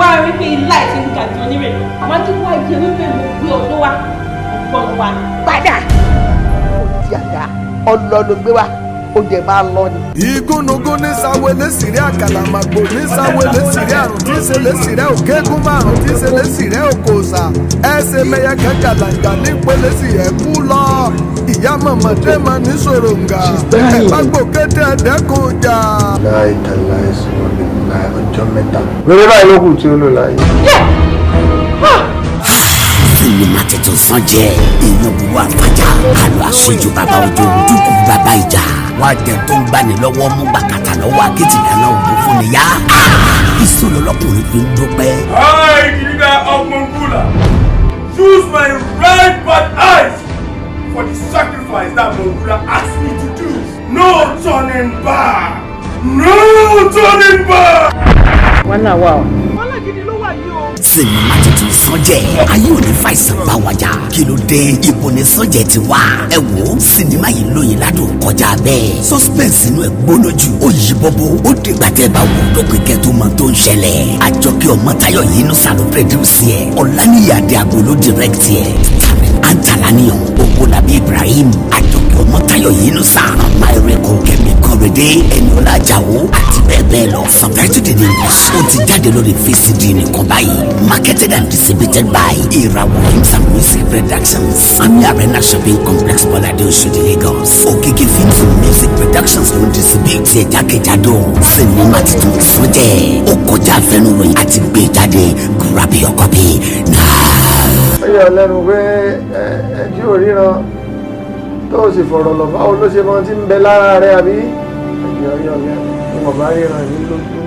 Wá rí pé ilá ẹ̀ ti ń ga ju onírè lọ. Àwọn tí wàá jẹ wípé mo gbé ọdún wa gbọ́n wa Padà ó di àdá ọlọ ló gbé wa, ó dẹ̀ máa lọ ni. Igúnnugún ní sáwọlé sírí, àkàlàmàgbò ní sáwọlé sírí, àrùn tí ń ṣe lé sírẹ́ òkégún márùn tí ń ṣe lé sírẹ́ òkòòsà ẹsẹ̀ mẹyẹ kẹkàlàǹgà nípele sí ẹ̀kú lọ. Ìyá mọ̀mọ́dé máa ní sòròǹgà ẹ̀bá gbòkété ẹ̀dẹ́kun jà. Láì tàláì sọ̀rọ̀ lè láì ọjọ́ 3. Wẹ́rẹ́ báyìí ló kù tí ó lò láyé. Sinimá titun Sànjẹ́, èèyàn burú, àfàjà àlọ́, àṣejù bàbá ojú dúkù bàbá ìjà wà jẹ tó ń gbani lọ́wọ́ mú gbàkàtà lọ́wọ́ akéjìdáná ògùn fún ni yá ìṣòro lọkùnrin fi ń dúpẹ́. I, the leader of Mongula, use my right bad eyes for the sacrifice that Mongula asked me to do. No turning back! No turning back! Wàhálà wà o. Sinimá titun Sànjẹ́, ayé ò ní fàìsàn bá wa jà. Kí ló dé? Ibo ni Sànjẹ́ ti wá? Ẹ wo sinimá yìí, lóyin ládùn kọjá bẹ́ẹ̀. Suspense inú ẹ̀ gbóná jù, ó yí bọ́bọ́, ó dìgbà tẹ́ bá wò dópin kẹ́ tó mọ tó ń ṣẹlẹ̀. Àjọkẹ́ Ọmọtáyọ̀ yìí ní sàlọ́ produce ẹ̀, Ọ̀lànìyí Adé Agolo direct ẹ̀, starring Antalaniyan, Owólabí Ibrahim, Àjọkẹ́ Ọmọtáyọ̀ yìí ní sà, Mama Ereko, Kẹ́mi Kọ́rẹ́dé, Ẹniọlá Àjàó àti bẹ́ẹ̀ bẹ́ẹ̀ lọ. Subtitled in English, ó ti jáde lórí VCD nìkan báyìí. Marketed and distributed by Ìràwọ̀ Films and Music Productions, Ami Arena Shopping Complex, Bọ́ládé, Oṣòdì, Lagos. Òkìkí Films and Music Productions ló ń distribute ẹ̀ jákèjádò. Sinimá titun Sànjẹ́, ó kọjá àfẹnuròyìn àti gbé jáde. Grab your copy now. Ó yà ọ́ lẹ́nu pé ẹ ẹ tí ò ríran tó o sì fọ̀rọ̀ lọ, báwo ló ṣe mọ tí ń bẹ lára rẹ? Àbí ẹ̀jẹ̀ ọyọ́ lẹ́nu ni wọ́n bá ríran ní lójú.